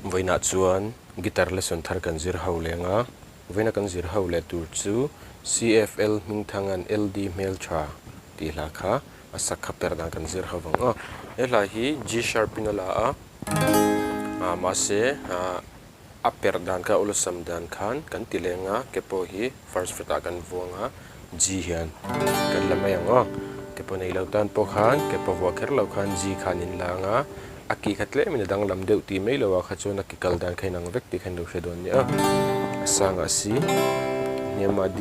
Vawiinah chuan guitar lesson thar kan zir ho leng a, vawiina kan zir ho leh tur chu CFL Hmingthanga'n LD Hmeltha tih hla kha a sak kha per dan kan zir ho vang a. He hla hi G sharp in a la a, mahse a per dan kha awlsam dan khan kan ti leng a, ke pawh hi first fret ah kan vuang a, G hian kan la mai ang aw. Ke pawh nei lo tan pawh khan ke pawh vuah kher lo khan G khan in lang a, a ki kha tlem in a danglam deuh tih mai lo ah kha chuan a ki kal dan kha inang vek tih kha in lo hre dawn nia. A sangah C, hniamah D,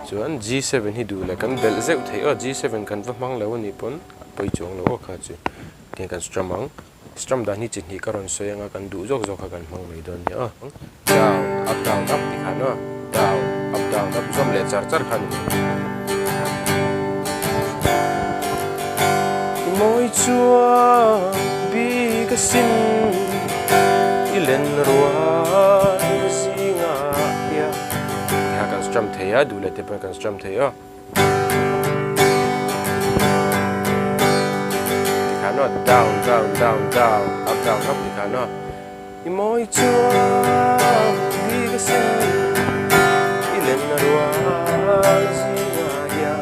chuan G7 hi duh leh kan belh zeuh theih aw, G7 kan va hmang lo a nih pawn a pawi chuang lo aw kha chu tiang kan strum ang. Strum dan hi chi hnih ka rawn sawi anga kan duh zawk zawk kha kan hmang mai dawn nia aw. Down, up, down, up ti khan aw. Down, up, down, up zawm leh char char kha a ni mai. I mawi chuan bik a sin i len rual zingah hian. Tikha kan strum thei a, duh leh te pawhin kan strum thei aw. Tikhan aw down down down down up down up tikhan aw i mawi chuan bik a sin i len a rual zingah hian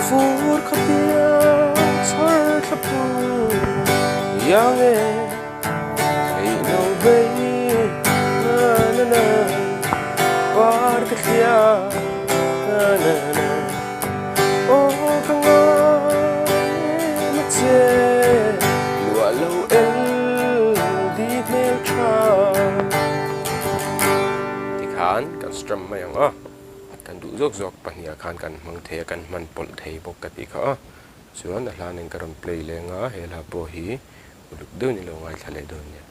fur kha piang chhar thla pur iang e theih no bei na na na par ka thliah. Tikhan kan strum mai ang a, kan duh zawk zawk pahniha khan kan hmang thei a, kan hman pawlh thei bawk ka tih kha a, chuan a hla nen ka rawn play leng a, he hla pawh hi uluk deuhin i lo ngaithla leh dawn nia.